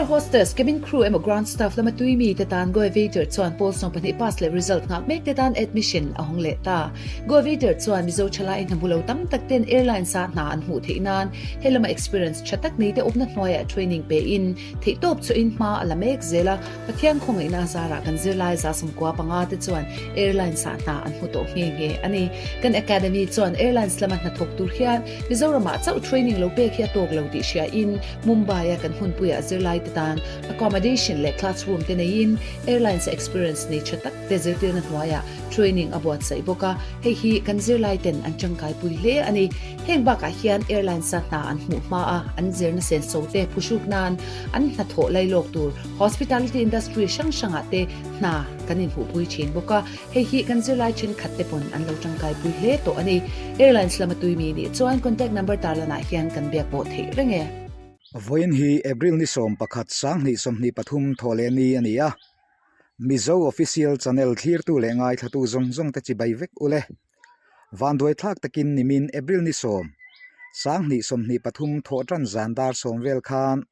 Air hostess, cabin crew emaw ground staff lama tui mi te tan Goevator chuan pawl 12 pass leh result nghak mek te tan admission a hawng leh ta. Goevator chuan Mizo thalai hna hmu lo tam tak ten airlines a hna an hmuh theih nan he lama experience tha tak nei te awmna hnuaiah training pe in theihtawp chhuahin hma a la mek zel a. Pathian khawngaihna a zarah kan zirlai 95 te chuan airlines ah hna an hmu tawh nghe nghe a ni. Kan academy chuan airlines lama hna thawk tur hian Mizoramah chauh training lo pek hi a tawk lo tih hria in Mumbai a kan hmunpuiah zirlai te tan accommodation leh classroom te neiin airlines a experience nei tha tak te zirtirna hnuaiah training a buatsaih bawk a, hei hi kan zirlai ten an tangkai pui hle a ni. Heng bakah hian airlines a hna an hmuh hma a, an zirna senso te phuhruk nan an hnathawh lailawk tur hospitality industry hrang hrangah te hna kan inhmuhpui thin bawk a, hei hi kan zirlai thenkhat te pawn an lo tangkai pui hle tawh a ni. Airlines lama tuimi nih chuan contact number tarlanah hian kan biak pawh theih reng e. Vawiin hi April ni 11 2023 thawhleh ni a ni a, Mizo Official Channel thlirtu leh ngaithlatu zawng zawng te chibai vek ule. Vanduai thlak takin nimin April ni 10 2023 thawh tan zan dar sawm vel khan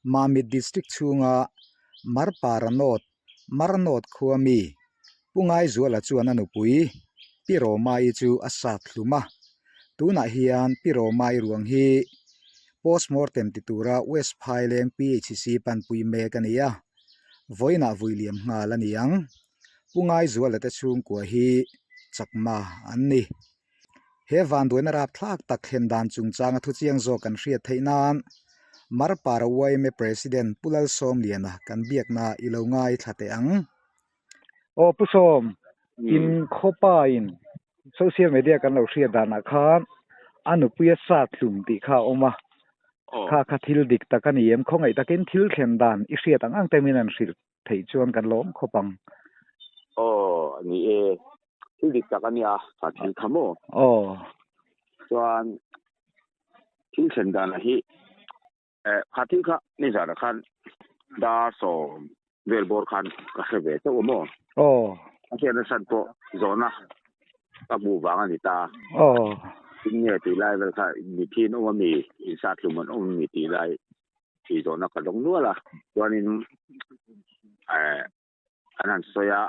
Mamit District chhunga Marpara North, Marnawt khua mi Pu Ngaizuala chuan a nupui Pi Romai chu a sat hlum a. Tunah hian Pi Romai ruang hi postmortem ti tura West Phaileng PHC panpui mek a ni a, vawiinah vui liam nghal a ni ang. Pu Ngaizuala te chhungkua hi chakma an ni. He vanduaina rapthlak tak thlen dan chungchanga thuchiang zawk kan hriat theih nan Marpara yma President Pu Lalsawmliana kan biakna i lo ngaithla teh ang. Aw Pu Sawm, in khawpa in social media kan lo hriat danah khan a nupuia sat hlum tih kha a awm a, kha kha thil dik tak a ni em? Khawngaih takin thil thlen dan i hriat ang ang te min han hrilh theih chuan kan lawm khawp ang. Aw, ni e. Thil dik tak a nia, kha thil kha maw? Aw. Chuan thil thlen danah hi eh kha thil kha nizanah khan dar sawm vel bawr khan ka hre ve chauh a maw? Aw. A hriatna chhan pawh zawhna ka hmuh vang a ni ta. Aw. Tin nge tih lai vel kha mitthi an awm a mi, insathlum an awm a mi tih lai tih zawhna ka dawng nual a. Chuanin eh an han sawi a,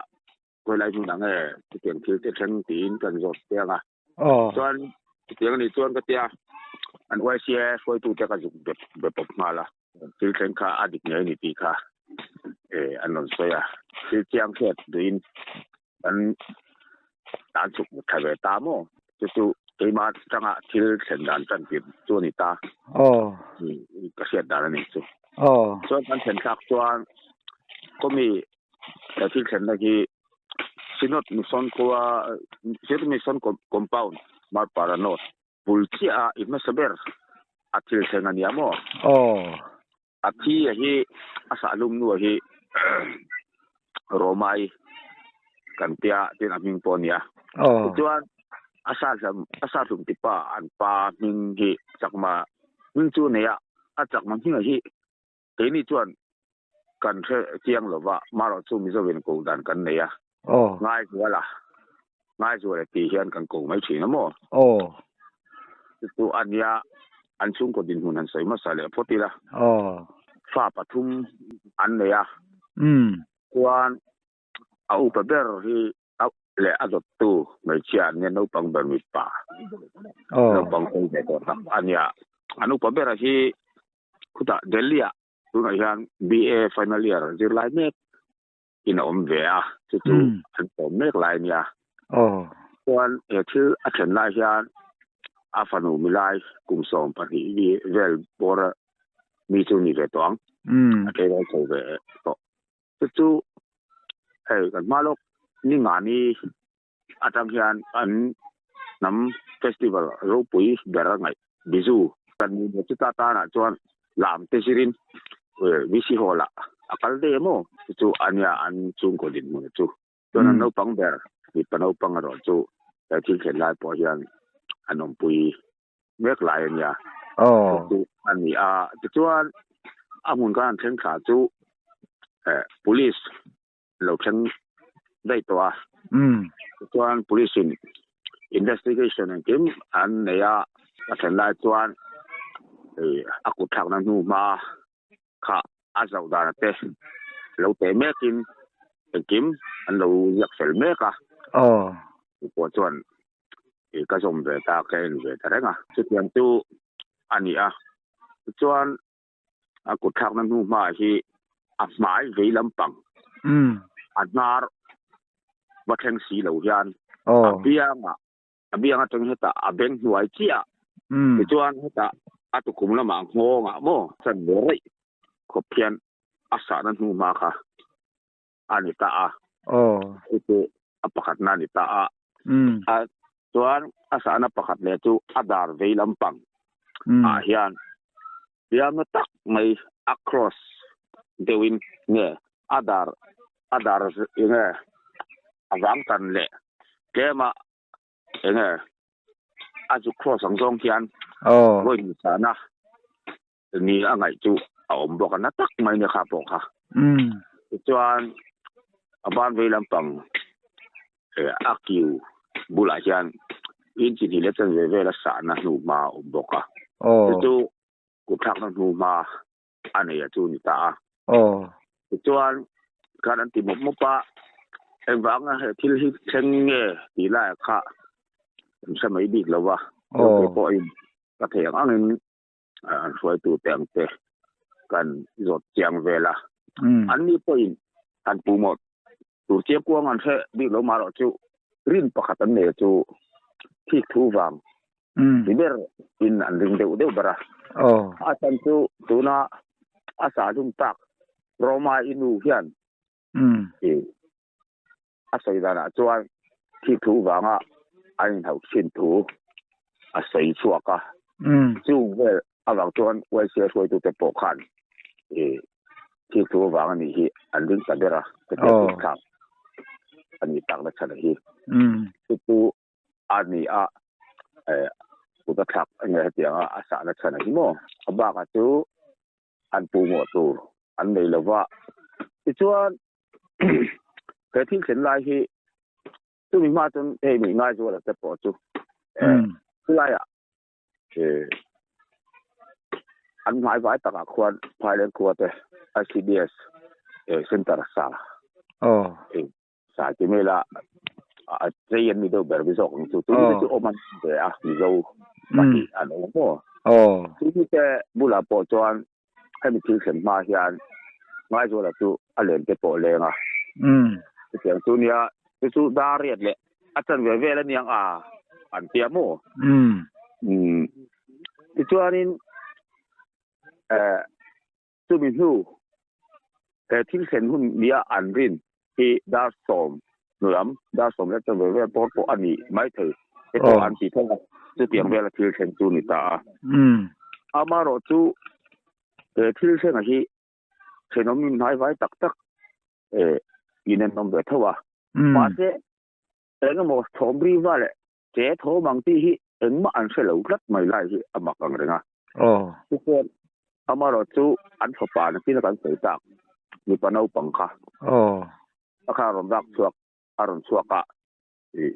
khawilai hmun ang e chutiang thil te thleng tiin kan zawt chiang a. Chuan chutiang a nih chuan ka tia an YCA hruaitute ka zuk be be pawp nghal a. Thil thleng kha a dik ngei a ni tih kha eh an rawn sawi a. Thil chiang hriat duhin kan tan chhuk tha ve ta maw? Chu chu keimah atanga thil thlen dan tan tir chu a ni ta. Ka hriat dan a ni chu. Chuan kan thlen thlak chuan khawmi he thil thlenna hi Synod Mission khua Synod Mission Compound Marpara North bul chiah a i hmasa ber a thil thleng a nia maw? A thi a hi a sahlum nu a hi Romai kan tia tin a hming pawh a nia. Tichuan a sahlum a sahlum tipa an pa hming hi chakma hming chu nei a, a chakma hming a hi keini chuan kan hre chiang lova marawh chu Mizovin ko dan kan nei a. Ngaizuala Ngaizuala tih hian kan ko mai thin a maw? Chu a nia an chhungkaw dinhmun han sawi hmasa leh phawt ila. Fa pathum an nei a. Chuan a upa ber hi a leh a dawttu hmeichhia an nia naupang ber mipa. Naupang sawi ve tawh tak a nia. An upa bera hi khutah Delhi ah tunah hian BA final year zirlai mek in a awm ve a, chu chu an sawm mek lai a nia. Chuan he thil a thlen lai hian a fanu milai kum 12 vel bawr mi chu ni ve tawh ang, a tleirawl chho ve tawh. Chu chu hei kan hma lawk ni nga ni atang hian an hnam festival ropui ber a ngaih Bizu kan ni leh chuta tanah chuan lam te zirin VC hall ah a kal daih em aw chu chu ania an chhungkaw dinhmun chu chuan an naupang ber mipa naupang erawh chu he thil thlen lai pawh hian an awmpui mek lai ania chu a ni a tichuan a hmun khan an thleng thla chu police lo thleng daih tawh a. Tichuan police in investigation engkim an nei a, a thlen lai chuan a kut thlakna hnu hma kha a zoh dan te lo teh mekin engkim an lo ziak fel mek a. Tupawh chuan ka zawm ve ta, ka en ve ta reng a. Chutiang chu a ni a. Tichuan a kut thlakna hnu hmaah hi a hmai vei lampang a hnar va thleng si lo hian a biangah a biang atang hetah a beng hnuai chiah tichuan hetah a tukhum lamah nghawngah maw chan ve raih khawp hian a sahna hnu hma kha a ni ta a chu chu a pakhatna a ni ta a a chuan a sahna pakhat leh chu a dar vei lampang ah hian bialna tak mai a cross deuhin nge a dar a dar enge a vang tan leh tlema enge a zu cross ang zawng hian vawi hnih sahna ni a ngaih chu a awm bawk a na tak mai nia kha pawh kha. Tichuan a ban vei lampang a kiu bulah hian inchi hnih leh chanve vela sahna hnuhma a awm bawk a. Chu chu kutthlakna hnuhma a nei a chu ni ta a. Tichuan khan an ti mawp mawp a, engvanga he thil hi thleng nge tih laiah kha an hre mai bik lo va. Chu pawhin ka thei ang angin an hruaitute ang te kan zawt chiang vel a. An ni pawhin han pu mawh tur chiang kuang an hre bik lo marawh chu rin pakhat an nei chu thik thu vang ni ber in an ring deuh deuh ber a. A chhan chu tuna a sa hlum tak Roma i nu hian A sawi danah chuan thik thu vanga an inhauh thin thu a sawi chhuak a. Chung vel avang chuan YCA hruaitute pawh khan thik thu avang a nih hi an ring ta ber a, hetiang thil thlak a nih tak na chhan a hi. Chu chu a ni a, kut a thlak enge hetianga a sahna chhan a hi maw? A bakah chu an pu mawh tur an nei lo va. Tichuan he thil thlen lai hi chumi hma chuan hei mi Ngaizuala te pawh chu chulaiah an hmai vai takah khuan Phaileng khua te ICDS center sa Sai ti mai la a chei an ni deuh ber mi zawk ang chu. Tuni te chu awm an ve a Mizo pahnih an awm maw. Tuni te bulah pawh chuan hemi thil thlen hma hian Ngaizuala chu a len te pawh leng a. Chutiang chu nia chu chu dar riat leh a chanve vel aniang a an tia maw. Tichuanin Chumi hnu, he thil thlen hun nia an rin hi dar sawm hnu lam, dar sawm leh chanve vel pawr pawh a ni maithei te pawh an ti thung a, chutiang vela thil thlen chu ni ta a. Amaherawh chu he thil thlenga hi thenawm in hnaivai tak tak in an awm ve tho a, mahse engemaw thawm ri va leh Che thawm ang tih hi engmah an hre lo tlat mai lai hi a mak ang reng a. Tichuan, amaherawh chu an fapa nakin a kan sawi tak mipa naupang kha a kha a rawn rak chhuak, a rawn chhuak a, ih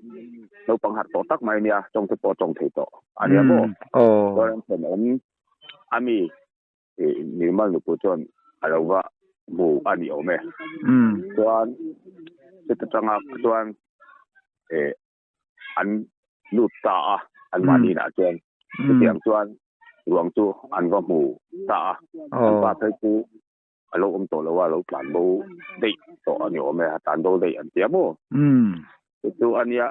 naupang harh tawh tak mai ania, tawng te pawh a tawng thei tawh a nia maw? Chuan an thenawm a mi ih Nirmal nupui chuan a lo va hmu a ni awm e. Chuan chuta tanga chuan ih an lut ta a, an mahni inah chuan chutiang chuan ruang chu an va hmu ta a, an pa phei chu a lo awm tawh lo a, a lo tlan bo daih tawh a ni awm e, a tlan bo daih an tia maw? Chu chu a nia,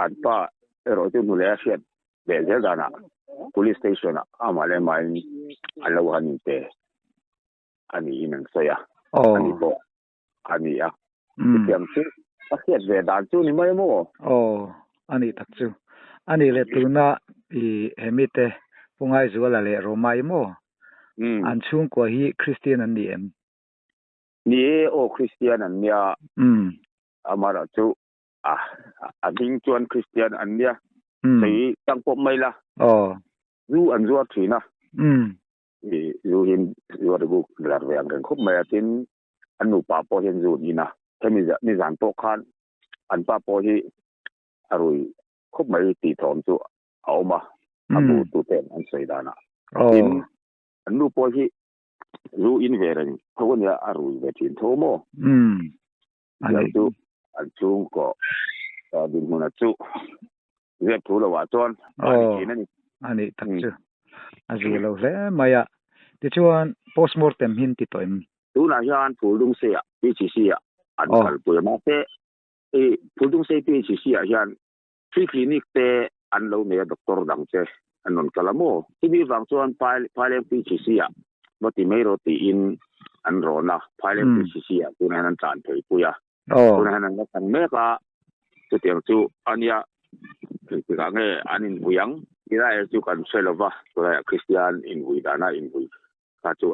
an pa erawh chu hnu leh a hriat leh zel danah police station ah amah leh amahin an lo han inte a niin an sawi a, ani pawh. a ni a. Chutiang chu a hriat ve dan chu ni mai maw? Aw, a nih tak chu. A nih leh tuna i he mite Pu Ngaizuala leh Romai maw? An chhungkua hi Kristian an ni em? Ni e, aw Kristian an nia. Amaherawh chu a hming chuan Kristian an nia. Sawi tang pawp mai la. Zu an zuar thin a. Zu hi zuar buk lar ve ang reng khawp mai a, tin an nupa pawh hian zu an in a, hemi nizan pawh khan an pa pawh hi a rui khawp mai tih thawm chu a awm a, a bu tu ten an sawi danah. Tin. An nu pawh hi zu in ve reng tho a nia, a rui ve thin tho maw? Umm. A Tiang chu an chhungkaw dinhmuna chu zep thu lovah chuan a ni thin a ni. A nih tak chu. A zir lo hle mai a. Tichuan postmortem hi an ti tawh em? Tunah hian Phuldungsei-ah PHC-ah an kalpui a, mahse Phuldungsei PHC-ah hian Free clinic te an lo nei a doctor dang che an rawn kal a maw? Chumi vang chuan Phaileng PCC ah va ti mai rawh tiin an rawn a, Phaileng PCC ah tunah hian an tlan phei pui a, tunah hian an la tlang mek a, chutiang chu a nia engtikah nge an invui ang? Israel chu kan hre lo va, tunlaiah Kristian invui dana invui kha chu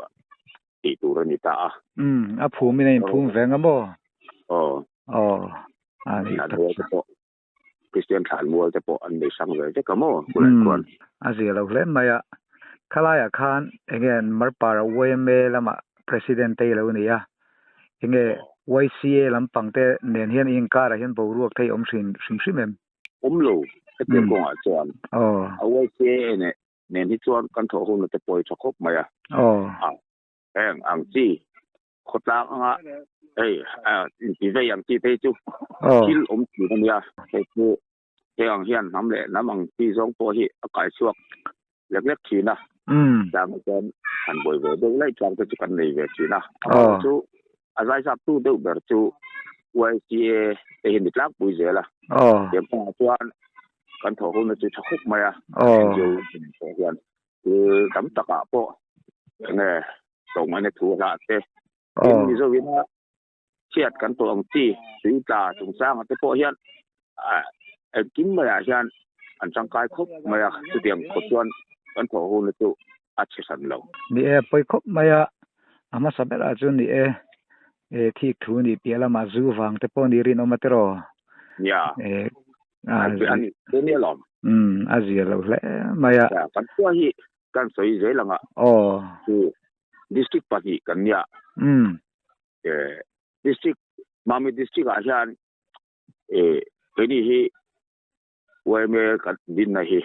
tih tur a ni ta a. Umm, a phumin a inphum ve ang a maw? Aw. Aw, a nih tak chu. Kristian thlanmual te pawh an nei hrang ve vek a maw kulai khuan. A zia lo hle mai a. Khalaiah khan enge Marpara yma lamah President te i lo ni a, enge YCA lampang te nen hian i inkarah hian boruak te i awm hrim hrim em? Awm lo, hetiang kawngah chuan a YCA nen hi chuan kan thawh hunna te pawh hi tha khawp mai a. Heng ang chi khawtlang anga hei inti vei ang chi te hi chu thil awm thin a nia. Hei chu heng ang hian hnam leh hnam ang chi zawng pawh hi a kai chhuak lek lek thin a. Chang chuan han buai ve deuh laih chang te chu kan nei ve thin a. Amah chu a zaizap tu deuh ber chu YCA te hi ni tlangpui zel a. Tiang kawngah chuan kan thawh hona chu tha khawp mai a. NGO pawh hian thil tam takah pawh enge tlawmngaihna thu a hlah te tin Mizo ina chhiat kan tawh ang chi tui tla chungchanga te pawh hian engkim maiah hian an tangkai khawp mai a chutiang khawp chuan kan thawh hun chu a chhe hran lo. Ni e, pawi khawp mai a, a hmasa berah chuan ni e, e thik thu nih piah lamah zu vang te pawh ni rinawm a tiraw? Nia, E, a ani te nia lawm. Umm, a zia lo hle mai a. Kan khua hi kan sawi zel anga. Aw. Chu district pahnih kan nia. Umm. E, district, Mami district ah hian e, keini hi YMA kan dinna hi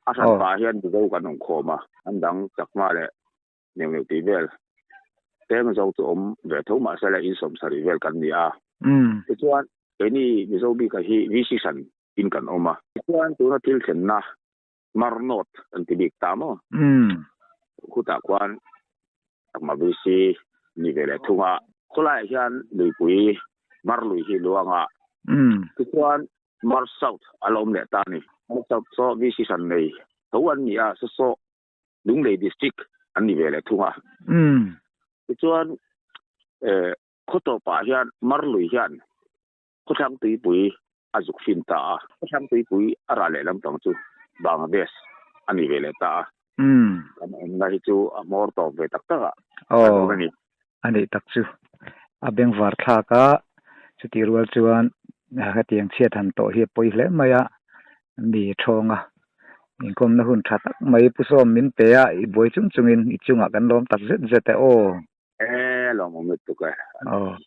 a hran pah hian Mizo kan awm khawm a, an dang Chakma leh neuh neuh tih vel tlem zo chu awm ve tho mahse le in sawmsarih vel kan ni a. Tichuan keini Mizo bika hi VC hran in kan awm a. Tichuan tuna thil thlenna Mar North kan ti bik ta maw? Khutah khuan Chakma VC ni ve leh thung a. Khawlaiah hian luipui Mar lui hi luang a. Tichuan Mar South a la awm leh ta a ni. Mar South saw VC hran nei tho an ni a, saw saw Lunglei District an ni ve leh thung a. Tichuan khawtawpah hian Mar lui hian Khawthlang tuipui a zuk fin ta a. Khawthlang tuipui a rah leh lampang chu Bangladesh a ni ve leh ta a. Kan awmna hi chu a hmawr tawp ve tak tak a kan awm a ni. A nih tak chu a bengvar thlak a, chutih rual chuan hetiang chhiat han tawh hi a pawi hle mai a, mi thawnga inkawmna hun tha tak mai Pu Sawm min pe a, i buai chung chungin i chungah kan lawm tak zet zet e aw. E lawmawm lutuk e. Aw.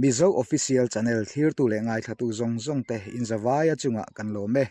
Mizo Official Channel thlirtu leh ngaithlatu zawng zawng te inzavaia chungah kan lawm e.